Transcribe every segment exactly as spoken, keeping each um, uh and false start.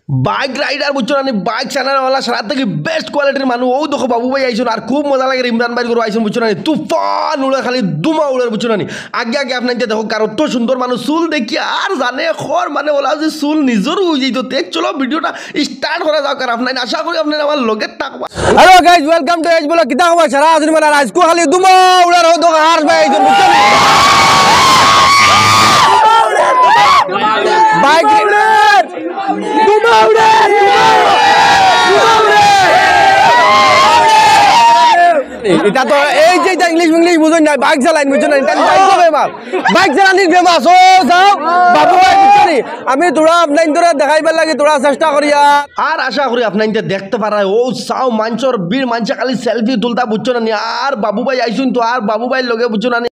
Bike rider বুঝছো না নি, বাইক চালানোওয়ালা সারা থাকি বেস্ট কোয়ালিটির মানুষ। অউ দেখো বাবু ভাই আইছইন, আর খুব মজা লাগের ইমরান ভাইর ঘরো আইছইন বুঝছো না নি, তুফান উড়ে, খালি ধুমা উড়ের বুঝছো না নি। আগে আগে আপনাইনতে দেখউক্কা, আর অত সুন্দর মানুষ, চুল দেখিয়া আর জানে খর মানে ওলা যে চুল নিজরও অই যাইতো। তে চলো ভিডিওটা স্টার্ট করা যাউক, আর আপনাইন আশা করি আপনাইন আমার লগে থাকবা। Hello guys, welcome to H Vlog। কিতা খবর সারা আছইন মানে? আর আইজকু খালি ধুমা উড়ার হতো আর ভাই আইছইন বুঝছো নি? বাইক ধুমা উড়ে, ধুমা উড়ে, ধুমা উড়ে। ইটা তো এই যে ইটা ইংলিশ মিংলিশ বুঝইন না, বাইক চালাইন বুঝছো না, ইটা ইটা ইটা বেমার। বাইক চালানির বেমার, ও যাও, বাবু ভাই বুঝছো নি? আমি থুড়া আপনাইনতরে দেখাইবার লাগি থুড়া চেষ্টা করিয়ার। আর আশা করি আপনাইনতে দেখতে পাররা, অউ চাও মানষর ভিড়, মানষে খালি সেলফি তুলতা বুঝছো না নি। আর বাবু ভাই আইছইন তো, আর বাবু ভাইর লগে বুঝছো না নি,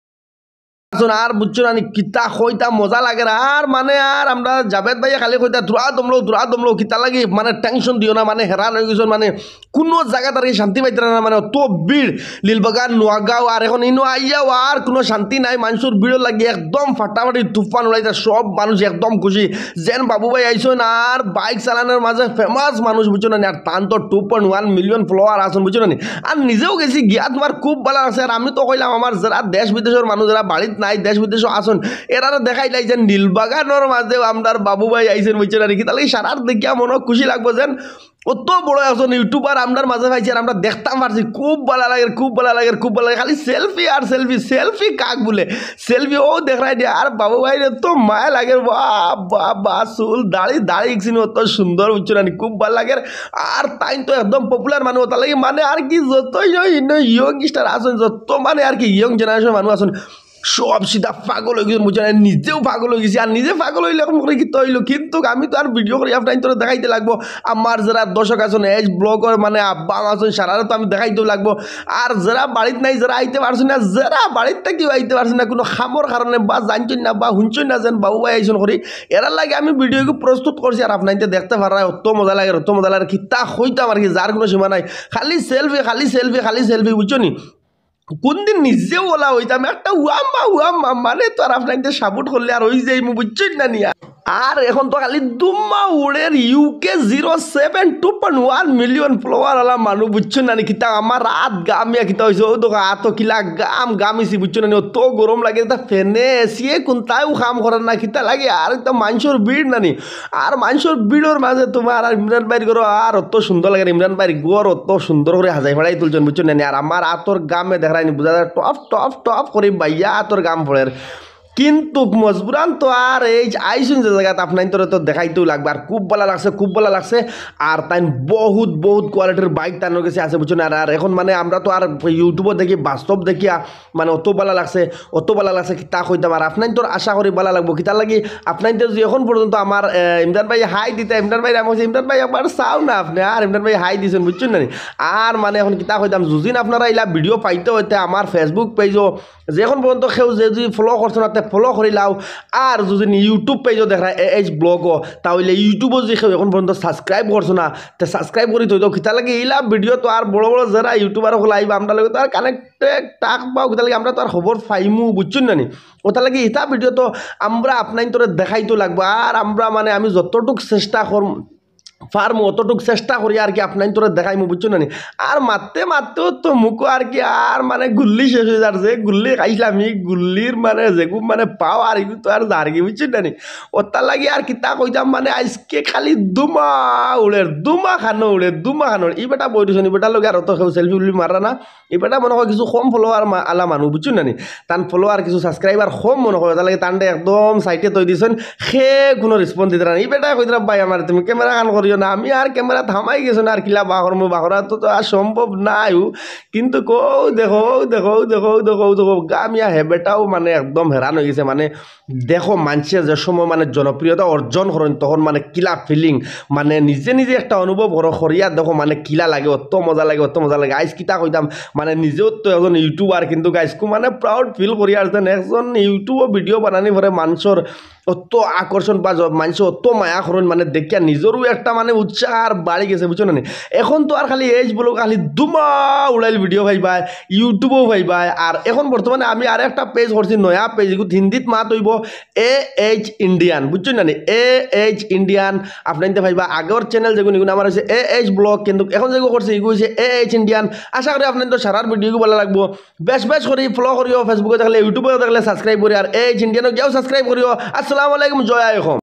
আছইন আর বুঝছো না নি, কিতা কইতা মজা লাগের। আর মানে আর আমরা জাভেদ ভাইয়ে খালি কইতা, "থুড়া দমলো, থুড়া দমলো, কিতা লাগি মানে টেনশন দিও না", মানে হেরান অই গেছইন, মানে কুনু জাগাত আর কি শান্তি পাইতারা না, মানে অত ভিড়, নীলবাগান, নোয়াগাঁও, আর এখন ইনো আইয়াও আর কুনু শান্তি নাই, মানষর ভিড়র লাগি একদম ফাটাফাটি তুফান উড়াইতা, সব মানুষ একদম খুশি। যেন বাবু ভাই আইছইন আর বাইক চালানোর মাঝে ফেমাস মানুষ বুঝছো না নি, আর তান তো two point one million follower আছইন বুঝছো না নি। আর নিজেও গেছি গিয়া, তুমার খুব ভালা লাগছে। আর আমি তো কইলাম আমার যেরা দেশ বিদেশর মানুষ, যেরা বাড়িত নাই, দেশ বিদেশো আছইন, এরারে দেখাইলাই যে নীলবাগানর মাঝেও আমরার বাবু ভাই আইছইন বুঝছো না নি। কিতা লাগি সারার দেখিয়া মনো খুশি লাগবো যেন অত বড় একজন ইউটিউবার আমরার মাঝে পাইছি আর আমরা দেখতাম পারছি। খুব ভালা লাগের, খুব ভালা লাগের, খুব ভালা লাগের। খালি সেলফি আর সেলফি, সেলফি কাক বুলে? সেলফি অউ দেখরায় নি। আর বাবু ভাইরে তো মায়া লাগের, বাহ, বাহ, বাহ, চুল, দাড়ি, দাড়ি ইকছিন অত সুন্দর বুঝছো না নি, খুব ভালা লাগের। আর তাইন তো একদম পপুলার মানুষ, অতার লাগি মানে আর কি যত ইয়ং, ইয়ং, ইয়ং স্টার আছইন, যত মানে আর কি ইয়ং জেনারেশন মানুষ আছইন, সব সিধা পাগল অই গেছইন বুঝছো না নি, নিজেও পাগল অই গেছি। আর নিজে পাগল অইলে এখন করে কিতা অইলো, কিন্তুক আমি তো আর ভিডিও করি আপনাইনতরে দেখাইতে লাগবো। আমার যেরা দর্শক আছইন, H Vlogর মানে আব্বা আছইন, সারারে তো আমি দেখাইতেও লাগবো। আর যেরা বাড়িত নাই, যেরা আইতে পারছইন না, যেরা বাড়িত থাকিও আইতে পারছইন না, কুনু কামর কারণে বা জানছইন না বা হুনছইন না যেন বাবু ভাই আইছইন করি, এরার লাগি আমি ভিডিও এগু প্রস্তুত করছি। আর আপনাইনতে দেখতে পাররা, অত মজা লাগের, অত মজা লাগের, কিতা কইতাম আর কি, যার কুনু সীমা নাই। খালি সেলফি, খালি সেলফি, খালি সেলফি, বুঝছো নি? কুনদিন নিজেও ওলা অইতাম, একটা ওয়াম্মা, ওয়াম্মা, মানে তো আর আপনাইনতে সাপোর্ট করলে আর অই যাইমু, বুঝছইন না নি? আর এখন তো খালি ধুমা উড়ের UK zero seven two point one million follower আলা মানুষ, বুঝছইন না নি? কিতা আমার আত গামিয়া কিতা অইছে, অউ দেখো আতো কিলা গাম গামিছি, বুঝছইন না নি? অত গরম লাগে, ইটা ফ্যানে এসিয়ে কুনটাও কাম করের না, কিতা লাগে? আর ইটা মানষর ভিড় না নি, আর মানষর ভিড়র মাঝে তুমার আর ইমরান ভাইর ঘর আর অত সুন্দর লাগের, ইমরান ভাইর ঘর অত সুন্দর করি হাজাই ফাড়াই তুলছইন, বুঝছইন না নি? আর আমার আতর গামে দেখরায় নি, বুঝা যায় টপ টপ টপ করি বাইয়া আতর গাম পড়ের। কিন্তুক মজবুরান তো আর এই যে আইছইন যে জাগাত আপনাইনতরে তো দেখাইতেও লাগবো। আর খুব ভালা লাগছে, খুব ভালা লাগছে। আর তাইন বহুত বহুত কোয়ালিটির বাইক তানর গেছে আছে, বুঝছো না? আর, আর এখন মানে আমরা তো আর ইউটিউবো দেখি, বাস্তব দেখিয়া মানে অত ভালা লাগছে, অত ভালা লাগছে, কিতা কইতাম। আর আপনাইনতর আশা করি ভালা লাগবো, কিতার লাগি আপনাইনতে যদি এখন পর্যন্ত আমার, এ, ইমরান ভাই হাই দিতা, ইমরান ভাই, আমি কইছি, "ইমরান ভাই, একবার চাও না আপনে।" আর ইমরান ভাই হাই দিছইন, বুঝছইন না নি? আর মানে এখন কিতা কইতাম, যুদিন আপনারা ইলা ভিডিও পাইতা অইতা আমার Facebook পেজো, যে এখন পর্যন্ত কেউ যে যদি ফলো করছো না, তে ফলো করিলাও। আর যদি নি YouTube পেজো দেখরা H Vlogও, তাইলে YouTubeও যদি কেউ এখন পর্যন্ত সাবস্ক্রাইব করছো না, তে সাবস্ক্রাইব করি থই দেও। কিতার লাগি ইলা ভিডিও তো আর বড় বড় যেরা ইউটিউবার অকল আইবা, আমরার লগে তো আর কানেক্ট থাকবা, কিতার লাগি আমরা তো আর খবর পাইমু, বুঝছইন না নি? অতার লাগি ইতা ভিডিও তো আমরা আপনাইনতরে দেখাইতো লাগবো। আর আমরা মানে আমি যতটুক চেষ্টা করমু, পারমু অতটুক চেষ্টা করি আর কি আপনাইনতরে দেখাইমু, বুঝছইন না নি? আর মাততে মাততেও তো মুখো আর কি আর মানে গুল্লি শেষ অই যার, যে গুল্লি খাইছলাম, ই গুল্লির মানে যেগু মানে পাওয়ার, ইগু তো আর যারগি, বুঝছইন না নি? অতার লাগি আর কিতা কইতাম, মানে আইজকে খালি ধুমা উড়ের, ধুমা খানো উড়ের, ধুমা খানো উড়ের। ই বেটা বই রইছইন, ই বেটার লগে আর অত কেউ সেলফি উলফি মাররা না। ই বেটা মনো কয় কিছু কম ফলোয়ার মা-, আলা মানুষ, বুঝছইন না নি? তান ফলোয়ার কিছু সাবস্ক্রাইবার কম মনো কয়, অতার লাগি তানরে একদম সাইডে থই দিছইন, হে কুনু রেসপন্স দিতারা না। ই বেটায় কইতারা, "ভাই আমার তুমি ক্যামেরা কান করিও না, আমি আর ক্যামেরা থামাই গেছি না, আর কিলা বার করমু, বার করা তো, তো আর সম্ভব নাইউ।" কিন্তুক অউ দেখো, অউ দেখো, অউ দেখো, অউ দেখো, অউ দেখো, গামিয়া হে বেটাও মানে একদম হেরান অই গেছে, মানে দেখো, মানষে যে সময় মানে জনপ্রিয়তা অর্জন করইন, তখন মানে কিলা ফিলিং, মানে নিজে নিজে একটা অনুভব করো, করিয়া দেখো মানে কিলা লাগে, অত মজা লাগে, অত মজা লাগে। আইজ কিতা কইতাম, মানে নিজেও তো একজন ইউটিউবার, কিন্তুক আইজকু মানে প্রাউড ফিল করি আর যেন একজন ইউটিউবো ভিডিও বানানি পরে মানষর অত আকর্ষণ বা জ-, মানষে অত মায়া করইন, মানে দেখিয়া নিজরও একটা মানে উৎসাহ আর বাড়ি গেছে, বুঝছো না নি? এখন তো আর খালি এইচ ব্লগ খালি ধুমা উড়াইল ভিডিও পাইবায়, YouTube-ও পাইবায়। আর এখন বর্তমানে আমি আর একটা পেজ করছি, নয়া পেজ, এগুত হিন্দিত মাত অইবো এ এইচ ইন্ডিয়ান, বুঝছো না নি? এ এইচ ইন্ডিয়ান, আপনাইনতে পাইবা। আগর চ্যানেল যেগুন, এগুন আমার অইছে এ এইচ ব্লগ, কিন্তু এখন যেগু করছি, এগু অইছে এ এইচ ইন্ডিয়ান। আশা করি আপনাইনতে সারার ভিডিওগু ভালা লাগবো। বেশ বেশ করি ফলো করিও, Facebook-এ দেখলে, YouTube-এ দেখলে সাবস্ক্রাইব করি, আর এ এইচ ইন্ডিয়ানও গিয়াও সাবস্ক্রাইব করিও। আসসালামু আলাইকুম, জয় আই অসম।